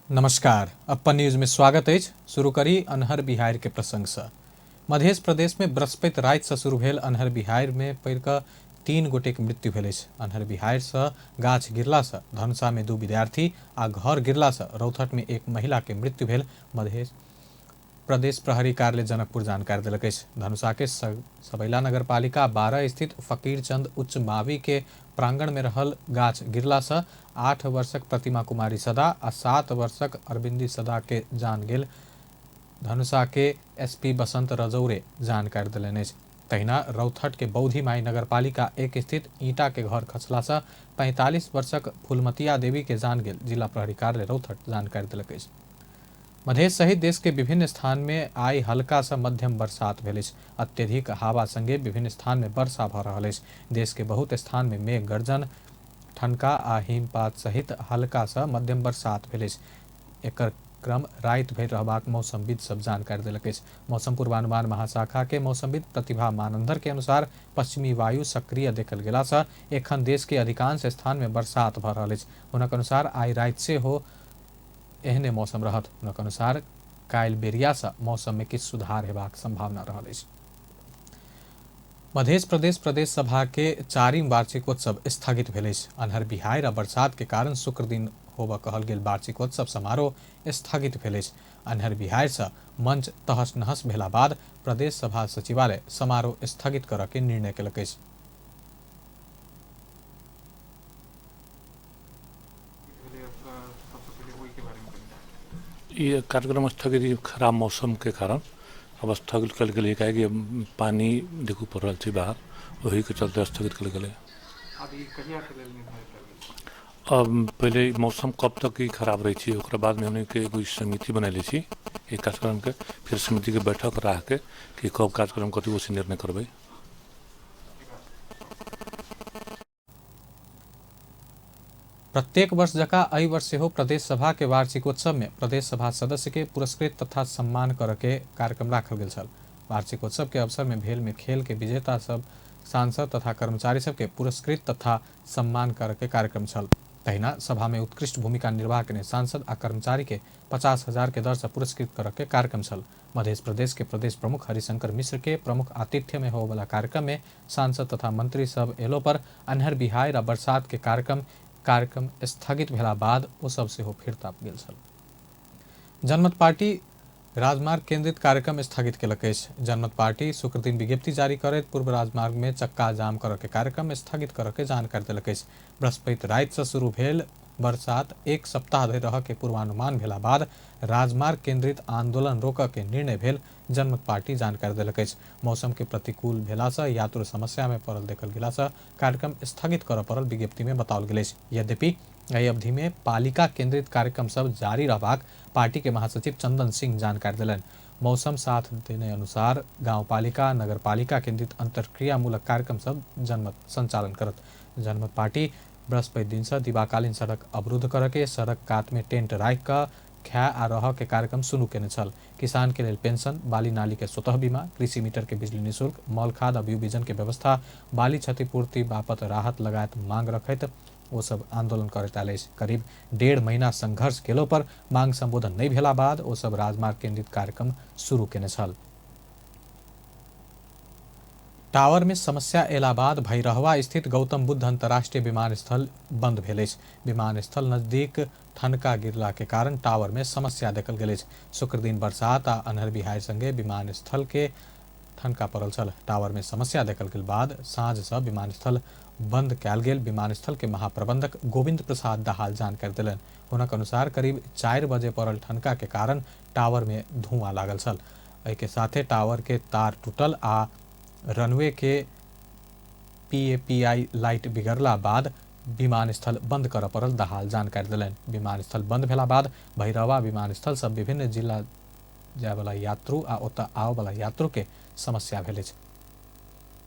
नमस्कार, अप्पन न्यूज में स्वागत अछि। शुरू करी अन्हर बिहार के प्रसंग से। मध्य प्रदेश में बृहस्पति राति से शुरू भेल अन्हर बिहार में पड़ि कऽ 3 गोटे के मृत्यु भेल अछि। अन्हर बिहार से गाछ गिरला से धनुषा में 2 विद्यार्थी आ घर गिरला से रौथट में 1 महिला के मृत्यु भेल मध्य प्रदेश प्रहरी कार्यालय जनकपुर जानकारी देलक अछि। धनुषा के सबैला नगरपालिका 12 स्थित फकीरचंद उच्च मावी के प्रांगण में रहल गाछ गिरला से 8 वर्षक प्रतिमा कुमारी सदा आ 7 वर्षक अरविंदी सदा के जान गेल धनुषा के एसपी बसंत रजौरे जानकारी देलनि अछि। तहिना रौथट के बौद्धि माई नगरपालिका 1 स्थित ईंटा के घर खसला से 45 वर्षक फूलमतिया देवी के जान गेल जिला प्रहरी कार्यालय रौथट जानकारी देलक अछि। मधेश सहित देश के विभिन्न स्थान में आई हल्का सा मध्यम बरसात भेल अछि। अत्यधिक हवा संगे विभिन्न स्थान में वर्षा भ रहल अछि। देश के बहुत स्थान में मेघ गर्जन, ठनका आ हिमपात सहित हल्का सा मध्यम बरसात भेल अछि। एकर क्रम राति भरि रहबाक मौसमविद सब जानकारी देलक अछि। मौसम पूर्वानुमान महाशाखा के मौसमविद प्रतिभा मानंदर के अनुसार पश्चिमी वायु सक्रिय देखल गेला सँ एखन देश के अधिकांश स्थान में बरसात भ रहल अछि। हुनक अनुसार आई राति सेहो एहने मौसम रहत। हुनक अनुसार काल्हि बेरिया सँ मौसम में किछु सुधार हेबाक संभावना रहल अछि। मध्य प्रदेश प्रदेश सभा के 4म वार्षिकोत्सव स्थगित भेल अछि। अन्हर बिहार आ बरसात के कारण शुक्र दिन होबऽ कहल गेल वार्षिकोत्सव समारोह स्थगित भेल अछि। अन्हर बिहार सँ मंच तहस नहस भेला बाद प्रदेश सभा सचिवालय समारोह स्थगित करऽ के निर्णय केलक अछि। ये कार्यक्रम स्थगित खराब मौसम के कारण अब स्थगित कल गेलै, काहे पानी देखू पड़ रहा बाहर, वही के चलते स्थगित कल गेलै। अब पहले मौसम कब तक ही खराब रही थी, ओकरा बाद में हमने के एगो समिति बनैले छी एक कार्यक्रम के, फिर समिति के बैठक राख के कि कब कार्यक्रम कथी वो से निर्णय करबै। प्रत्येक वर्ष जकाँ एहि वर्ष सेहो प्रदेश सभा के वार्षिकोत्सव में प्रदेश सभा सदस्य के पुरस्कृत तथा सम्मान करऽ के कार्यक्रम राखल गेल छल। वार्षिकोत्सव के अवसर में भेल में खेल के विजेता सब सांसद तथा कर्मचारी सबके पुरस्कृत तथा सम्मान करऽ के कार्यक्रम छल। तहिना सभा में उत्कृष्ट भूमिका निर्वाह केने सांसद आ कर्मचारी के 50,000 के दर से पुरस्कृत करऽ के कार्यक्रम छल। मध्य प्रदेश के प्रदेश प्रमुख हरिशंकर मिश्र के प्रमुख आतिथ्य में होबऽवला कार्यक्रम में सांसद तथा मंत्री सब एलो पर अन्हर बिहार आ बरसात के कार्यक्रम स्थगित भेला बाद ओ सब सेहो फिरता गेल छल। जनमत पार्टी राजमार्ग केंद्रित कार्यक्रम स्थगित केलक अछि। जनमत पार्टी शुक्रदिन विज्ञप्ति जारी करैत पूर्व राजमार्ग में चक्का जाम करऽ के कार्यक्रम स्थगित करऽ के जानकारी देलक अछि। बृहस्पति राति से शुरू भेल बरसात 1 सप्ताह धरि रहऽ के पूर्वानुमान भेला बाद राजमार्ग केंद्रित आंदोलन रोकऽ के निर्णय भेल जनमत पार्टी जानकारी देलक अछि। मौसम के प्रतिकूल भेला से यात्रु समस्या में पड़ल देखल गेला से कार्यक्रम स्थगित करऽ पड़ल विज्ञप्ति में बताओल गेल अछि। यद्यपि एहि अवधि में पालिका केंद्रित कार्यक्रम सब जारी रहबाक पार्टी के महासचिव चंदन सिंह जानकारी देलनि। मौसम साथ देने अनुसार गांवपालिका नगरपालिका केंद्रित अंतर्क्रियामूलक कार्यक्रम सब जनमत संचालन करत। जनमत पार्टी बृहस्पति दिन से दिवाकालीन सड़क अवरुद्ध करऽ के, सड़क कात में टेंट राखि कऽ खाय आ रहऽ के कार्यक्रम शुरू केने छल। किसान के लेल पेंशन, बाली नाली के स्वतः बीमा, कृषि मीटर के बिजली निःशुल्क, मल खाद आ बीजन के व्यवस्था, बाली क्षतिपूर्ति बापत राहत लगायत मांग रखैत ओ सब आंदोलन करैत आयल अछि। करीब 1.5 महीना संघर्ष केलो पर मांग संबोधन नहीं भेला बाद ओ सब राजमार्ग केंद्रित कार्यक्रम शुरू केने छल। टावर में समस्या एला बाद भैरहवा स्थित गौतम बुद्ध अंतर्राष्ट्रीय विमानस्थल बंद भेल अछि। विमानस्थल नजदीक ठनका गिरला के कारण टावर में समस्या देखल गेल अछि। शुक्रदिन बरसात आ अन्हर बिहार संगे विमानस्थल के ठनका पड़ल छल। टावर में समस्या देखल गेल बाद साँझ से विमानस्थल बंद कयल गेल। विमानस्थल के महाप्रबंधक गोविंद प्रसाद दाहाल जानकारी देलनि। हुनक अनुसार करीब 4 बजे पड़ल ठनका के कारण टावर में धुआं लागल छल। एहि के साथे टावर के तार टूटल आ रनवे के PAPI light बिगड़ला बाद विमानस्थल बंद करऽ पड़ल दाहाल जानकारी देलनि। विमानस्थल बंद भेला बाद भैरहवा विमानस्थल सब विभिन्न जिला जायवला यात्रु आ ओतऽ आबऽवला यात्रु के समस्या भेल अछि।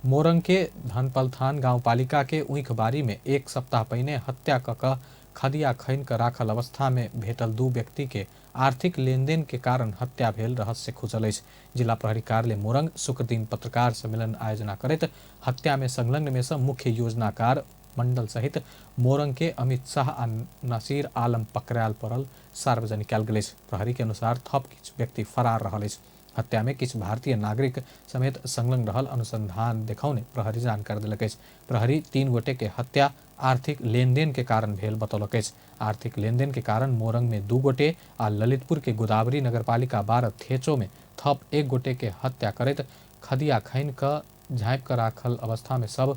मोरंग के धनपलथान गांवपालिका के ऊखबारी में 1 सप्ताह पहिने हत्या कऽ कऽ खदिया खनि कऽ राखल अवस्था में भेटल 2 व्यक्ति के आर्थिक लेनदेन के कारण हत्या भेल रहस्य खुजल अछि। जिला प्रहरी कार्यालय मोरंग शुक्रदिन पत्रकार सम्मेलन आयोजना करैत हत्या में संलग्न में से मुख्य योजनाकार मंडल सहित मोरंग के अमित शाह आ नसीर आलम पकड़ायल पड़ल सार्वजनिक कयल गेल अछि। प्रहरी के अनुसार थप किछु व्यक्ति फरार रहल अछि। हत्या में किछु भारतीय नागरिक समेत संलग्न रहल अनुसंधान देखौने प्रहरी जानकारी देलक अछि। प्रहरी 3 गोटे के हत्या आर्थिक लेनदेन के कारण भेल बतौलक अछि। आर्थिक लेनदेन के कारण मोरंग में 2 गोटे आ ललितपुर के गोदावरी नगरपालिका 12 थेचो में थप 1 गोटे के हत्या करैत खदिया खैन क झाँपि कऽ राखल अवस्था में सब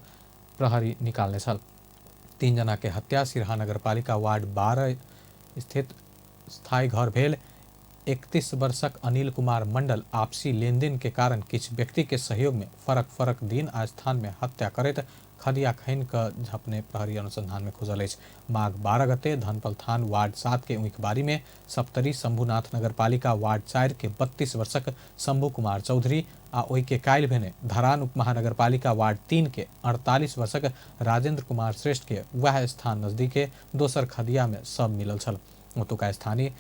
प्रहरी निकालने छल। 3 जना के हत्या सिरहा नगरपालिका वार्ड 12 स्थित स्थायी घर भेल 31 वर्षक अनिल कुमार मंडल आपसी लेनदेन के कारण किछु व्यक्ति के सहयोग में फरक फरक दिन आ स्थान में हत्या करैत खदिया खैन क झपने प्रहरी अनुसंधान में खुजल अछि। माघ 12 गते धनपल थान वार्ड 7 के उइखबारी में सप्तरी शंभुनाथ नगरपालिका वार्ड 4 के 32 वर्षक शंभु कुमार चौधरी आ ओहि के काल्हि भेने धरान उप महानगरपालिका वार्ड 3 के 48 वर्षक राजेंद्र कुमार श्रेष्ठ के वएह स्थान नजदीके दोसर खदिया में सब मिलल छल। ओतुका स्थानीय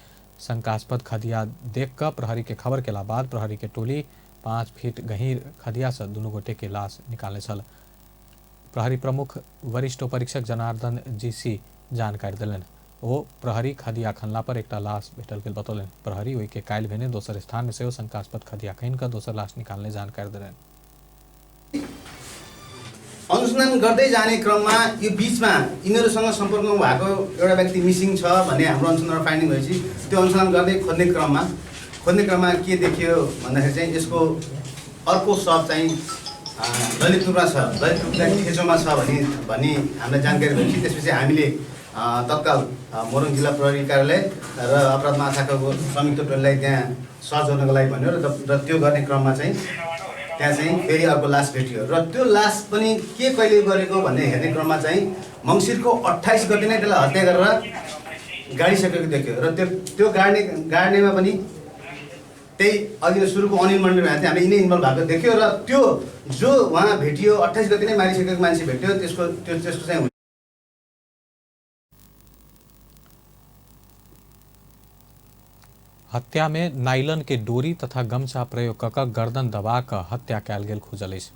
शंकास्पद खदिया देख कऽ प्रहरी के खबर केला बाद प्रहरी के टोली 5 फीट गहीर खदिया से दुनू गोटे के लाश निकालने छल। प्रहरी प्रमुख वरिष्ठ परीक्षक जनार्दन जीसी जानकारी देलनि। ओ प्रहरी खदिया खनला पर एकटा लाश भेटल गेल बतौलनि। प्रहरी ओहि के काल्हि भेने दोसर स्थान में सेहो शंकास्पद खदिया खनि कऽ दोसर लाश निकालने जानकारी देलनि। अनुसन्धान गर्दै जाने क्रममा यो बीचमा यिनीहरूसँग सम्पर्कमा भएको एउटा व्यक्ति मिसिङ छ भन्ने हाम्रो अनुसन्धान फाइन्डिङ भएपछि त्यो अनुसन्धान गर्दै खोज्ने क्रममा के देखियो भन्दाखेरि चाहिँ यसको अर्को शव चाहिँ ललितपुरमा छ, ललितपुर ठेचोमा छ भन्ने हामीलाई जानकारी भएपछि त्यसपछि हामीले तत्काल मोरङ जिल्ला प्रहरी कार्यालय र अपराध महाशाखाको संयुक्त टोलीलाई त्यहाँ सर्च गर्नको लागि भन्यो र त्यो गर्ने क्रममा चाहिँ त्यहाँ चाहिँ फेरि अर्को लास भेटियो र त्यो लास पनि के कहिले गरेको भन्ने हेर्ने क्रममा चाहिँ मङ्सिरको 28 गते नै त्यसलाई हत्या गरेर गाडिसकेको देखियो र त्यो गाड्नेमा पनि त्यही अघि सुरुको अनिल मण्डल थियो, हामी यिनै इन्भल्भ भएको देखियो र त्यो जो उहाँ भेटियो 28 गते नै मारिसकेको मान्छे भेटियो त्यसको त्यसको चाहिँ हत्या में नाइलन के डोरी तथा गमछा प्रयोग कऽ कऽ गर्दन दबा कऽ हत्या कयल गेल खुजल अछि।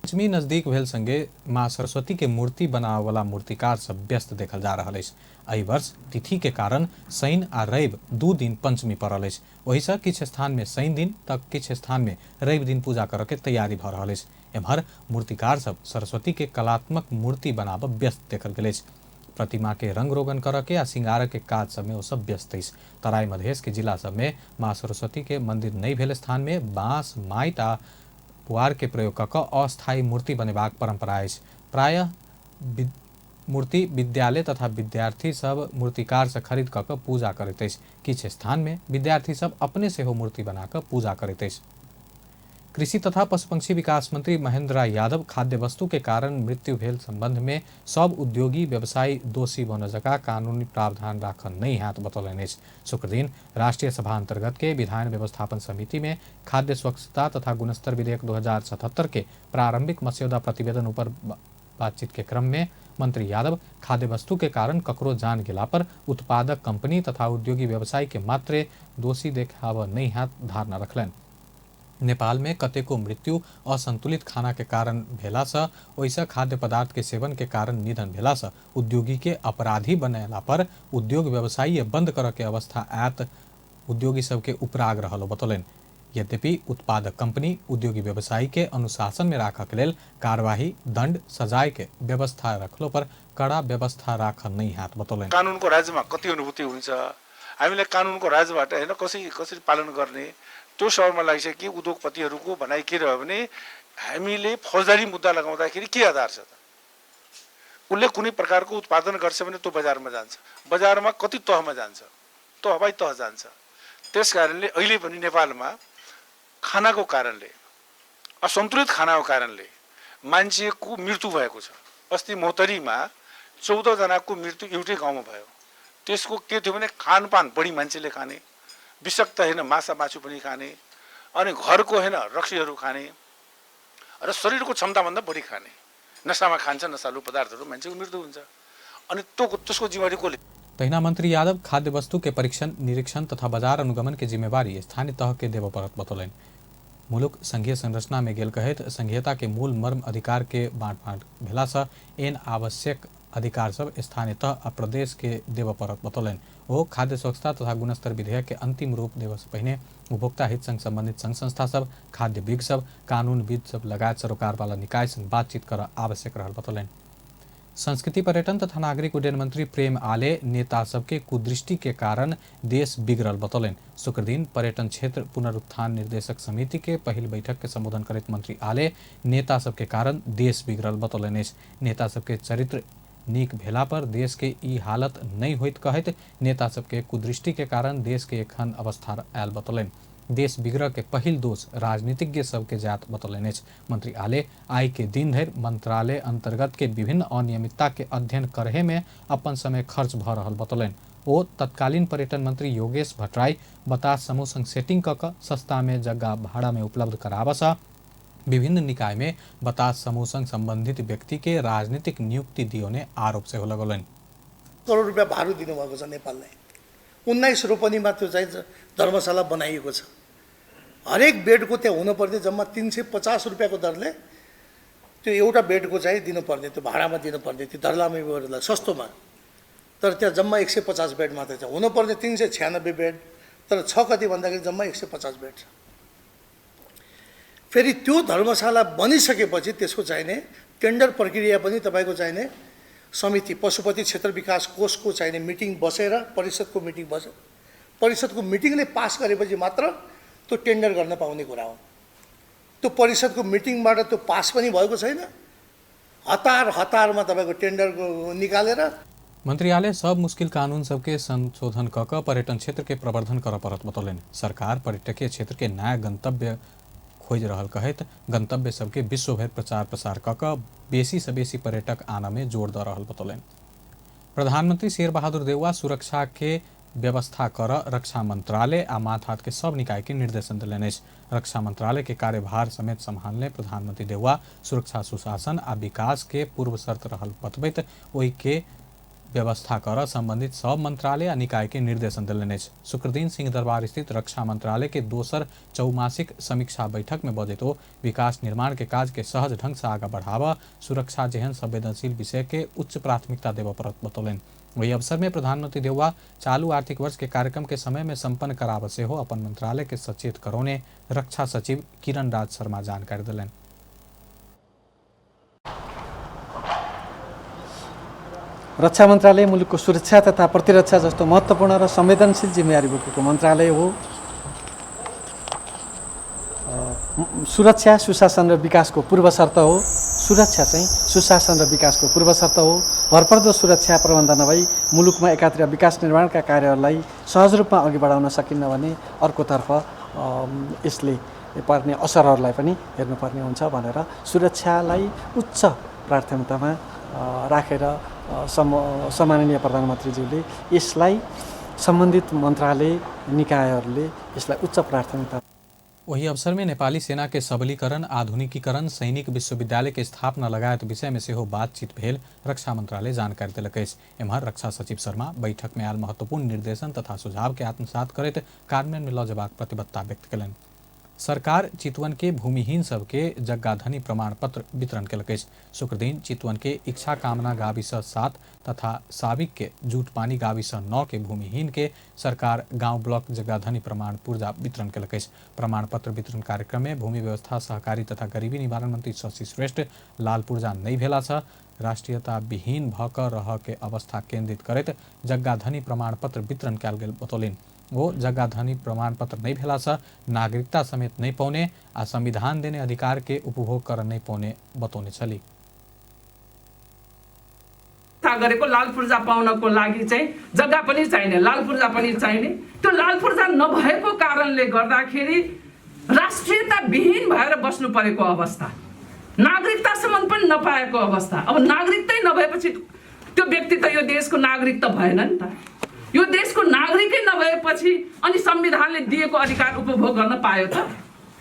पंचमी नजदीक भेल संगे माँ सरस्वती के मूर्ति बनाबऽवला मूर्तिकार सब व्यस्त देखल जा रहल अछि। एहि वर्ष तिथि के कारण शनि आ रवि 2 दिन पंचमी पड़ल अछि। ओहिसँ किछु स्थान में शनि दिन तऽ किछु स्थान में रवि दिन पूजा करऽ के तैयारी भऽ रहल अछि। एम्हर मूर्तिकार सब सरस्वती के कलात्मक मूर्ति बनाबऽ व्यस्त देखल गेल अछि। प्रतिमा के रंग रोगन करऽ के आ श्रृंगार के काज सब में ओ सब व्यस्त अछि। तराई मधेश के जिला सब में माँ सरस्वती के मंदिर नहि भेल स्थान में बाँस, माटि आ पुआर के प्रयोग कऽ कऽ अस्थायी मूर्ति बनेबाक परंपरा अछि। प्रायः मूर्ति विद्यालय तथा विद्यार्थी सब मूर्तिकार से खरीद कऽ कऽ पूजा करैत अछि। किछु स्थान में विद्यार्थी सब अपने सेहो मूर्ति बना कऽ पूजा करैत अछि। कृषि तथा पशुपक्षी विकास मंत्री महेंद्र यादव खाद्य वस्तु के कारण मृत्यु भेल संबंध में सब उद्योगी व्यवसायी दोषी बनऽ जकाँ कानूनी प्रावधान राखल नहि हैत बतौलनि अछि। शुक्रदिन राष्ट्रीय सभा अंतर्गत के विधान व्यवस्थापन समिति में खाद्य स्वच्छता तथा गुणस्तर विधेयक 2077 के प्रारंभिक मस्यौदा प्रतिवेदन ऊपर बातचीत के क्रम में मंत्री यादव खाद्य वस्तु के कारण ककरो जान गेला पर उत्पादक कंपनी तथा उद्योगी व्यवसायी के मात्रे दोषी देखाब नहीं हैत धारणा रखलनि। नेपाल में कतेको मृत्यु असंतुलित खाना के कारण भेलासँ ओहिसँ खाद्य पदार्थ के सेवन के कारण निधन भेलासँ उद्योगी के अपराधी बनेला पर उद्योग व्यवसायी बंद करऽ के अवस्था आयत उद्योगी सबके उपराग रहल बतौलनि। यद्यपि उत्पादक कंपनी उद्योगी व्यवसायी के अनुशासन में राखऽ के लेल कार्यवाही, दंड, सजाय के व्यवस्था रखलो पर कड़ा व्यवस्था राखल नहीं हैत बतौलनि। कानुनको राज्यमा कति अनुभूति हुन्छ हामीलाई, कानुनको राज्यबाट हैन कसरी कसरी पालन गर्ने त्यो समयमा लाग्छ कि उद्योगपतिहरूको भनाइ के रह्यो भने हामीले फौजदारी मुद्दा लगाउँदाखेरि के आधार छ त? उसले कुनै प्रकारको उत्पादन गर्छ भने त्यो बजारमा जान्छ, बजारमा कति तहमा जान्छ, तह बाई तह जान्छ। त्यस कारणले अहिले पनि नेपालमा खानाको कारणले, असन्तुलित खानाको कारणले मान्छेको मृत्यु भएको छ। अस्ति मोहतरीमा 14 जनाको मृत्यु एउटै गाउँमा भयो। त्यसको के थियो भने खानपान बढी मान्छेले खाने, विषाक्त होइन माछा मासु पनि खाने, अनि घरको होइन रक्सीहरू खाने र शरीरको क्षमताभन्दा बढी खाने, नसामा खान्छ नसालु पदार्थहरू, मान्छेको मृत्यु हुन्छ। अनि त्यो त्यसको जिम्मेवारी कसले? तहिना मंत्री यादव खाद्य वस्तु के परीक्षण, निरीक्षण तथा बाजार अनुगमन के जिम्मेवारी स्थानीय तह के देबऽ पड़त बतौलनि। मुलुक संघीय संरचना में गेल कहैत संघीयता के मूल मर्म अधिकार के बांट भेला से एन आवश्यक अधिकार सब स्थानीय तह आ प्रदेश के देबऽ पड़त बतौलनि। ओ खाद्य स्वच्छता तथा गुणस्तर विधेयक के अंतिम रूप देबऽ से पहिने उपभोक्ता हित संग संबंधित संघ संस्था सब, खाद्य विज्ञ सब, कानूनविद सब लगायत सरोकार वाला निकाय संग बातचीत कर आवश्यक रहल बतौलनि। संस्कृति पर्यटन तथा नागरिक उड्डयन मंत्री प्रेम आले नेता सबके कुदृष्टि के कारण देश बिगड़ल बतौलनि। शुक्रदिन पर्यटन क्षेत्र पुनरुत्थान निर्देशक समिति के पहिल बैठक के संबोधन करैत मंत्री आले नेता सबके कारण देश बिगड़ल बतौलनि अछि। नेता सबके चरित्र नीक भेला पर देश के ई हालत नहीं होइत कहैत नेता सबके कुदृष्टि के कारण देश के एखन अवस्था आयल बतौलनि। देश बिगड़ के पहिल दोष राजनीतिज्ञ सबके जात बतौलनि अछि। मंत्री आले आइ के दिन धरि मंत्रालय अंतर्गत के विभिन्न अनियमितता के अध्ययन करहे में अपन समय खर्च भ रहल बतौलनि। ओ तत्कालीन पर्यटन मंत्री योगेश भट्टराई बतास समूह संग सेटिंग क कऽ सस्ता में जगह भाड़ा में उपलब्ध कराबऽ विभिन्न निकाय में बतास समूह संग संबंधित व्यक्ति के राजनीतिक नियुक्ति दियोने आरोप सेहो लगौलनि। करोड रुपियाँ भारू दिनुभएको छ नेपाललाई। 19 रोपनीमा त्यो चाहिँ धर्मशाला बनाइएको छ। हरेक बेडको त्यहाँ हुनुपर्ने जम्मा 350 रुपियाँको दरले त्यो एउटा बेडको चाहिँ दिनुपर्ने, त्यो भाडामा दिनुपर्ने त्यो धर्लामीहरूलाई सस्तोमा। तर त्यहाँ जम्मा 150 बेड मात्रै छ, हुनुपर्ने 396 बेड, तर छ कति भन्दाखेरि जम्मा 150 बेड छ। फेरि त्यो धर्मशाला बनिसकेपछि त्यसको चाहिने टेन्डर प्रक्रिया पनि तपाईँको चाहिने समिति पशुपति क्षेत्र विकास कोषको चाहिने मिटिङ बसेर, परिषदको मिटिङ बसेर, परिषदको मिटिङले पास गरेपछि मात्र त्यो टेन्डर गर्न पाउने कुरा हो। त्यो परिषदको मिटिङबाट त्यो पास पनि भएको छैन, हतार हतारमा तपाईँको टेन्डर निकालेर। मंत्री आले सब मुश्किल कानून सबके संशोधन क कऽ पर्यटन क्षेत्र के प्रवर्धन करऽ पड़त बतौलनि। सरकार पर्यटकीय क्षेत्र के नया गंतव्य खोजि रहल कहैत गंतव्य सबके विश्वभरि प्रचार प्रसार क कऽ बेसी से बेसी पर्यटक आनऽ में जोर दऽ रहल बतौलनि। प्रधानमंत्री शेरबहादुर देउवा सुरक्षा के व्यवस्था कर रक्षा मंत्रालय आ माथात के सब निकाय के निर्देशन देलनि अछि। रक्षा मंत्रालय के कार्यभार समेत सम्हालने प्रधानमंत्री देउवा सुरक्षा सुशासन आ विकास के पूर्व शर्त रहल बतबैत ओहि के व्यवस्था कर संबंधित सब मंत्रालय आ निकाय के निर्देशन देलनि अछि। शुक्रदिन सिंहदरबार स्थित रक्षा मंत्रालय के दोसर चौमासिक समीक्षा बैठक में बजैत ओ विकास निर्माण के काज के सहज ढंग से आगा बढ़ावा, सुरक्षा जेहन संवेदनशील विषय के उच्च प्राथमिकता देबऽ पड़त बतौलनि। वही अवसर में प्रधानमंत्री देउवा चालू आर्थिक वर्ष के कार्यक्रम के समय में संपन्न कराबऽ सेहो अपन मंत्रालय के सचेत करौने रक्षा सचिव किरण राज शर्मा जानकारी देलनि। रक्षा मन्त्रालय मुलुकको सुरक्षा तथा प्रतिरक्षा जस्तो महत्त्वपूर्ण र संवेदनशील जिम्मेवारी बोकेको मन्त्रालय हो। सुरक्षा सुशासन र विकासको पूर्व शर्त हो। सुरक्षा चाहिँ सुशासन र विकासको पूर्व शर्त हो। भरपर्दो सुरक्षा प्रबन्ध नभई मुलुकमा एकातिर विकास निर्माणका कार्यहरूलाई सहज रूपमा अघि बढाउन सकिन्न भने अर्कोतर्फ यसले पर्ने असरहरूलाई पनि हेर्नुपर्ने हुन्छ भनेर सुरक्षालाई उच्च प्राथमिकतामा राखेर सम्माननीय प्रधानमन्त्रीज्यूले यसलाई सम्बन्धित मन्त्रालय निकायहरूले यसलाई उच्च प्राथमिकता। वही अवसर में नेपाली सेना के सबलीकरण, आधुनिकीकरण, सैनिक विश्वविद्यालय के स्थापना लगायत विषय में सेहो बातचीत भेल रक्षा मंत्रालय जानकारी देलक अछि। एम्हर रक्षा सचिव शर्मा बैठक में आयल महत्वपूर्ण निर्देशन तथा सुझाव के आत्मसात करैत कार्यान्वयन में लऽ जेबाक प्रतिबद्धता व्यक्त कयलनि। सरकार चितवन के भूमिहीन सबके जग्गाधनी प्रमाण पत्र वितरण केलक अछि। शुक्रदिन चितवन के इच्छा कामना गाविस 7 तथा साबिक के जूटपानी गाविस 9 के भूमिहीन के सरकार गांव ब्लॉक जग्गाधनी प्रमाण पुर्जा वितरण केलक अछि। प्रमाण पत्र वितरण कार्यक्रम में भूमि व्यवस्था सहकारी तथा गरीबी निवारण मंत्री शशि श्रेष्ठ लाल पुर्जा नहीं भेला छ राष्ट्रीयता विहीन भ कऽ रह के अवस्था केंद्रित करैत जग्गाधनी प्रमाण पत्र वितरण कयल गेल बतौलनि। ओ जग्गाधनी प्रमाणपत्र नहीं भेला से नागरिकता समेत नहीं पौने आ संविधान देने अधिकार के उपभोग कर नहीं पौने बतौने छली। गरेको लाल पूर्जा पाउनको लागि चाहिँ जग्गा पनि चाहिने, लाल पूर्जा पनि चाहिने। त्यो लाल पूर्जा नभएको कारणले गर्दाखेरि राष्ट्रियता विहीन भएर बस्नु परेको अवस्था, नागरिकतासम्म पनि नपाएको अवस्था। अब नागरिकतै नभएपछि त्यो व्यक्ति त यो देशको नागरिक त भएन नि त। यो देशको नागरिकै नभएपछि अनि संविधानले दिएको अधिकार उपभोग गर्न पायो त?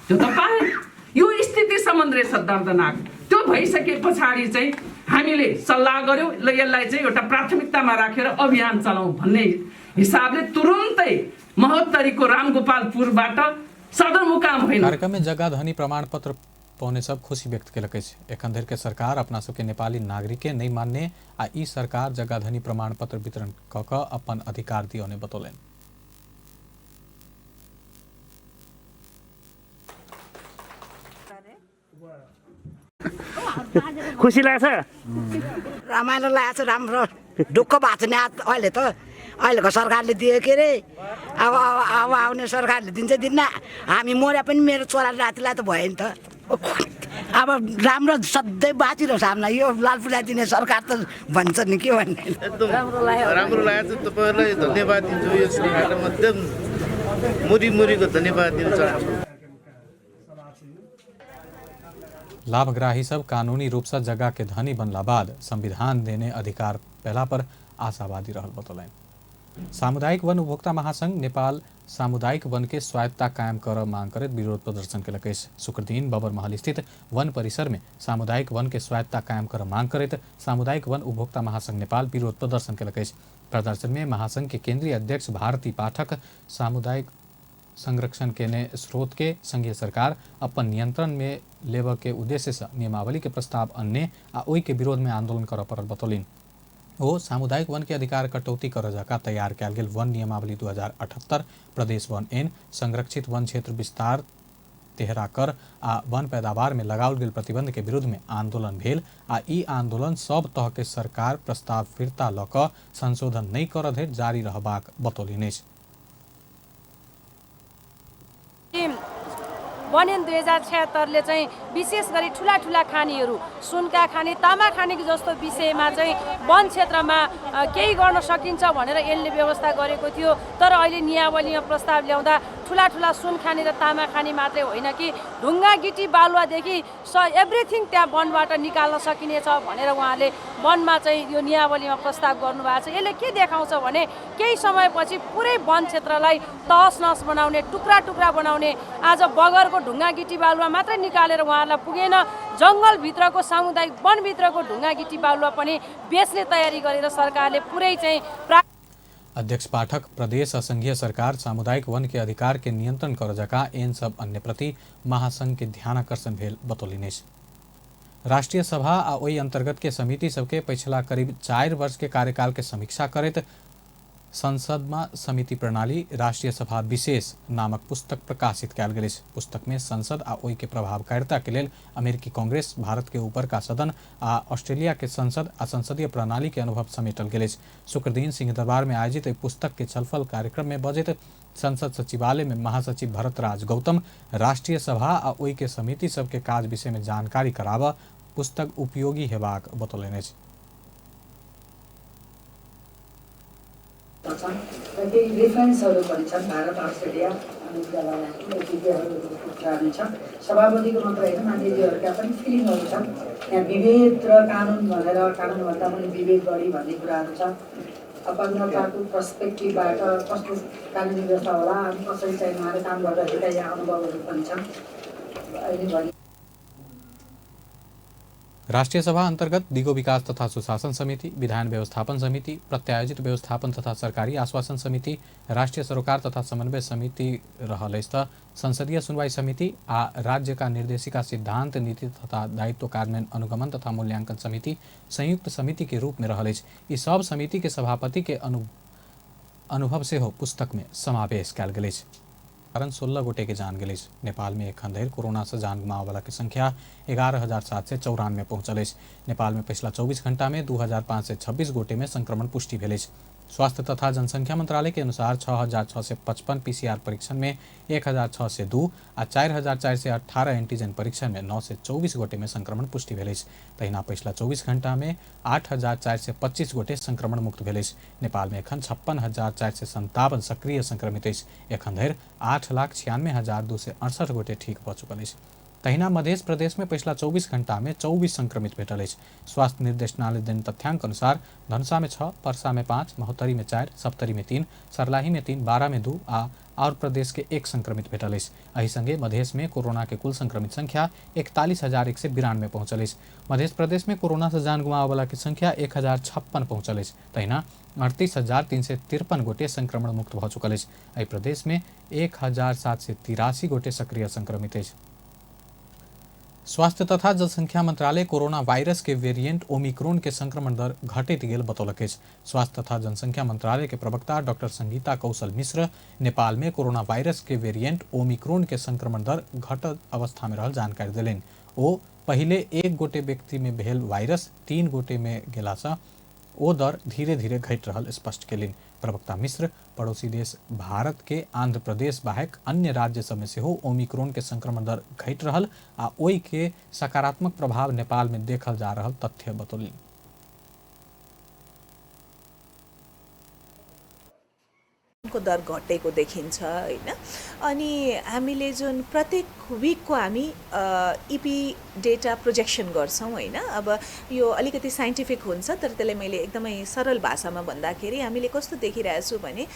त्यो त पाएन। यो स्थितिसम्म रहेछ दर्दनाक। त्यो भइसके पछाडि चाहिँ हामीले सल्लाह गर्यौँ ल यसलाई चाहिँ एउटा प्राथमिकतामा राखेर अभियान चलाउँ भन्ने हिसाबले तुरुन्तै महोत्तरीको रामगोपालपुरबाट सदरमुकाम होइन। कार्यक्रम में जग्गा धनी प्रमाणपत्र पौने सब खुशी व्यक्त केलक अछि। एखन धरि के सरकार अपना सबके नेपाली नागरिके नहि मानने आ ई सरकार जग्गा धनी प्रमाणपत्र वितरण कऽ कऽ अपन अधिकार दियौने बतौलनि। खुसी लाग्छ, रमाइलो लागेको छ, राम्रो ढुक्क भएको छ नि अहिले त। अहिलेको सरकारले दियो के अरे, अब अब आउने सरकारले दिन्छ दिन्न, हामी मरे पनि मेरो छोरा नातिलाई त भयो नि त। अब राम्रो सधैँ बाँचिरहोस् हामीलाई यो लाल पूजा दिने सरकार त भन्छ नि, के भन्ने। एकदम राम्रो लागेको छ, तपाईँहरूलाई धन्यवाद दिन्छु, यो सरकारलाई मध्यम मुरी मुरीको धन्यवाद दिन चाहन्छु। लाभग्राही सब कानूनी रूप से जगह के धनी बनला बाद संविधान देने अधिकार पहला पर आशावादी रहल बतौलनि। सामुदायिक वन उपभोक्ता महासंघ नेपाल सामुदायिक वन के स्वायत्तता कायम कर मांग करैत विरोध प्रदर्शन केलक अछि। शुक्रदिन बबरमहल स्थित वन परिसर में सामुदायिक वन के स्वायत्तता कायम कर मांग करैत सामुदायिक वन उपभोक्ता महासंघ नेपाल विरोध प्रदर्शन केलक अछि। प्रदर्शन में महासंघ के केंद्रीय अध्यक्ष भारती पाठक सामुदायिक संरक्षण केने स्रोत के संघीय सरकार अपन नियंत्रण में लेबऽ के उद्देश्य से नियमावली के प्रस्ताव अन्य आ ओहि के विरोध में आंदोलन करऽ पड़ल बतौलनि। ओ सामुदायिक वन के अधिकार कटौती करऽ जकाँ तैयार कयल गेल वन नियमावली 2078, प्रदेश वन एन, संरक्षित वन क्षेत्र विस्तार तेहरा कर आ वन पैदावार में लगाओल गेल प्रतिबंध के विरुद्ध में आंदोलन भेल आ ई आंदोलन सब तह के सरकार प्रस्ताव फिर्ता लऽ कऽ संशोधन नहि करऽ धरि जारी रहबाक बतौलनि अछि। वन ऐन 2076 चाहिँ विशेष गरी ठुला ठुला खानीहरू, सुनका खानी, तामा खानीको जस्तो विषयमा चाहिँ वन क्षेत्रमा केही गर्न सकिन्छ भनेर ऐनले व्यवस्था गरेको थियो। तर अहिले नियावलीमा प्रस्ताव ल्याउँदा ठुला ठुला सुन खानी र तामा खानी मात्रै होइन कि ढुङ्गा गिटी बालुवादेखि एभ्रिथिङ त्यहाँ वनबाट निकाल्न सकिनेछ भनेर उहाँले वनमा चाहिँ यो नियावलीमा प्रस्ताव गर्नुभएको छ। यसले के देखाउँछ भने केही समयपछि पुरै वन क्षेत्रलाई तहस नहस बनाउने, टुक्रा टुक्रा बनाउने, आज बगरको ढुङ्गा गिटी बालुवा मात्रै निकालेर उहाँहरूलाई पुगेन, जङ्गलभित्रको सामुदायिक वनभित्रको ढुङ्गा गिटी बालुवा पनि बेच्ने तयारी गरेर सरकारले पुरै चाहिँ। अध्यक्ष पाठक प्रदेश संघीय सरकार सामुदायिक वन के अधिकार के नियंत्रण कर जकाँ एन सब अन्य प्रति महासंघ के ध्यानाकर्षण भेल बतौलनि अछि। राष्ट्रीय सभा आ ओहि अंतर्गत के समिति सबके पिछला करीब 4 वर्ष के कार्यकाल के समीक्षा करैत संसदमा समिति प्रणाली राष्ट्रीय सभा विशेष नामक पुस्तक प्रकाशित कयल गेल अछि। पुस्तक में संसद आ ओहि के प्रभावकारिता के लेल अमेरिकी कांग्रेस, भारत के ऊपर का सदन आ ऑस्ट्रेलिया के संसद आ संसदीय प्रणाली के अनुभव समेटल गेल अछि। शुक्रदिन सिंहदरबार में आयोजित एहि पुस्तक के छलफल कार्यक्रम में बजैत संसद सचिवालय में महासचिव भरतराज गौतम राष्ट्रीय सभा आ ओहि के समिति सबके काज विषय में जानकारी कराबऽ पुस्तक उपयोगी हेबाक बतौलनि अछि। र केही रेफरेन्सहरू पनि छन्, भारत, अस्ट्रेलिया, अमेरिका लगायतको ऐतिह्यहरूको कुराहरू छन्। सभापतिको मात्र होइन, मान्यज्यूहरूका पनि फिलिङहरू छन्। यहाँ विभेद र कानुन भनेर कानुनभन्दा पनि विभेद बढी भन्ने कुराहरू छ। अपाङ्गताको पर्सपेक्टिभबाट कस्तो कानुनी व्यवस्था होला अनि कसरी चाहिँ उहाँले काम गर्दाखेरिका यहाँ अनुभवहरू पनि छन्। अहिले राष्ट्रिय सभा अंतर्गत दिगो विकास तथा सुशासन समिति, विधान व्यवस्थापन समिति, प्रत्यायोजित व्यवस्थापन तथा सरकारी आश्वासन समिति, राष्ट्रिय सरोकार तथा समन्वय समिति रहल अछि त संसदीय सुनवाई समिति आ राज्य का निर्देशिका सिद्धांत नीति तथा दायित्व कार्यान्वयन अनुगमन तथा मूल्यांकन समिति संयुक्त समिति के रूप में रहल अछि। ई सब समिति के सभापति के अनुभव सेहो पुस्तक में समावेश कयल गेल अछि। कारण 16 गोटे के जान गेल अछि। नेपाल में एखन धरि कोरोना से जान गुमाबयवला के संख्या 11,794 पहुंचल अछि। नेपाल में पिछला 24 घंटा में 2,526 गोटे में संक्रमण पुष्टि भेल अछि। स्वास्थ्य तथा जनसंख्या मंत्रालय के अनुसार 6,655 पीसीआर परीक्षण में 1,602 आ 4,418 एंटीजन परीक्षण में 924 गोटे में संक्रमण पुष्टि भेल अछि। तहिना पिछला 24 घंटा में 8,425 गोटे संक्रमण मुक्त भेल अछि। नेपाल में एखन 56,457 सक्रिय संक्रमित अछि। एखन धरि 8,96,268 गोटे ठीक भऽ चुकल अछि। तहिना मध्य प्रदेश में पिछला 24 घंटा में 24 संक्रमित भेटल अछि। स्वास्थ्य निर्देशनालय देने तथ्यांक अनुसार धनुषा में 6, परसा में 5, महोत्तरी में 4, सप्तरी में 3, सरलाही में 3, बारा में 2 आ और प्रदेश के 1 संक्रमित भेटल अछि। एहि संगे मधेश में कोरोना के कुल संक्रमित संख्या 41,192 पहुंचल अछि। मध्य प्रदेश में कोरोना से जान गुमाबय के संख्या 1,056 पहुंचल अछि। तहिना 38,353 गोटे संक्रमण मुक्त भऽ चुकल अछि। एहि प्रदेश में 1,783 गोटे सक्रिय संक्रमित अछि। स्वास्थ्य तथा जनसंख्या मंत्रालय कोरोना वायरस के वेरिएंट ओमिक्रोन के संक्रमण दर घटैत गेल बतौलक अछि। स्वास्थ्य तथा जनसंख्या मंत्रालय के प्रवक्ता डॉक्टर संगीता कौशल मिश्र नेपाल में कोरोना वायरस के वेरिएंट ओमिक्रोन के संक्रमण दर घटल अवस्था में रहल जानकारी देलनि। ओ पहिले 1 गोटे व्यक्ति में भेल वायरस 3 गोटे में गेलासँ ओ दर धीरे धीरे घटि रहल स्पष्ट केलनि। प्रवक्ता मिश्र पड़ोसी देश भारत के आंध्र प्रदेश बाहेक अन्य राज्य सब में सेहो ओमिक्रोन के संक्रमण दर घटि रहल आ ओहि के सकारात्मक प्रभाव नेपाल में देखल जा रहल तथ्य बतौलनि। को दर घटेको देखिन्छ हैन। अनि हामीले जुन प्रत्येक विकको हामी इपी डेटा प्रोजेक्सन गर्छौं हैन। अब यो अलिकति साइन्टिफिक हुन्छ तर त्यसलाई मैले एकदमै सरल भाषामा भन्दाखेरि हामीले कस्तो देखिरहेको छु भने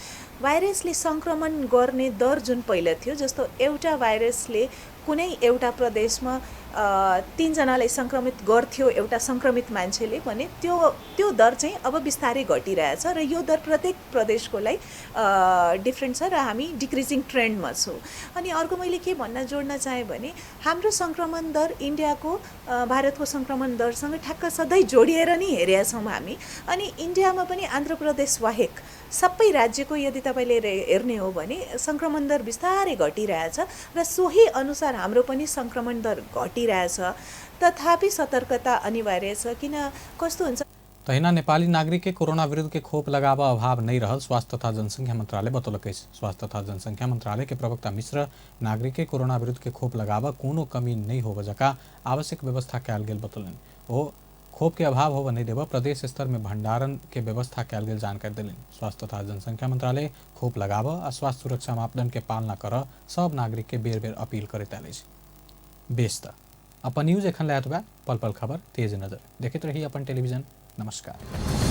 भाइरसले संक्रमण गर्ने दर जुन पहिला थियो, जस्तो एउटा भाइरसले कुनै एउटा प्रदेशमा 3 जनालाई संक्रमित गर्थ्यो एउटा संक्रमित मान्छेले भने त्यो त्यो दर चाहिँ अब बिस्तारै घटिरहेछ र यो दर प्रत्येक प्रदेशकोलाई डिफ्रेन्ट छ र हामी डिक्रिजिङ ट्रेन्डमा छौँ। अनि अर्को मैले के भन्न जोड्न चाहेँ भने हाम्रो संक्रमण दर इन्डियाको भारतको संक्रमण दरसँग ठ्याक्क सधैँ जोडिएर नै हेरेका छौँ हामी। अनि इन्डियामा पनि आन्ध्र प्रदेश बाहेक सबै राज्यको यदि तपाईँले हेर्ने हो भने संक्रमण दर बिस्तारै घटिरहेछ र सोही अनुसार हाम्रो पनि संक्रमण दर घटिरहेछ। तथापि सतर्कता अनिवार्य छ। किन कस्तो हुन्छ। तहिना नेपाली नागरिक के कोरोना विरुद्ध के खोप लगाव अभाव नहीं रहल स्वास्थ्य तथा जनसंख्या मंत्रालय बतौलक अछि। स्वास्थ्य तथा जनसंख्या मंत्रालय के प्रवक्ता मिश्र नागरिक के कोरोना विरुद्ध के खोप लगाव कोनो कमी नहीं होबय जकाँ आवश्यक व्यवस्था कयल गेल बतौलनि। ओ खोप के अभाव होबय नहीं देबय प्रदेश स्तर में भंडारण के व्यवस्था कयल गेल जानकारी देलनि। स्वास्थ्य तथा जनसंख्या मंत्रालय खोप लगाव आ स्वास्थ्य सुरक्षा मापदंड के पालना कर सब नागरिक के बेर बेर अपील करैत आयल अछि। बेस त अपन न्यूज एखन लए एतबा। पल पल खबर तेज नजर देखैत रही अपन टेलीविजन। नमस्कार।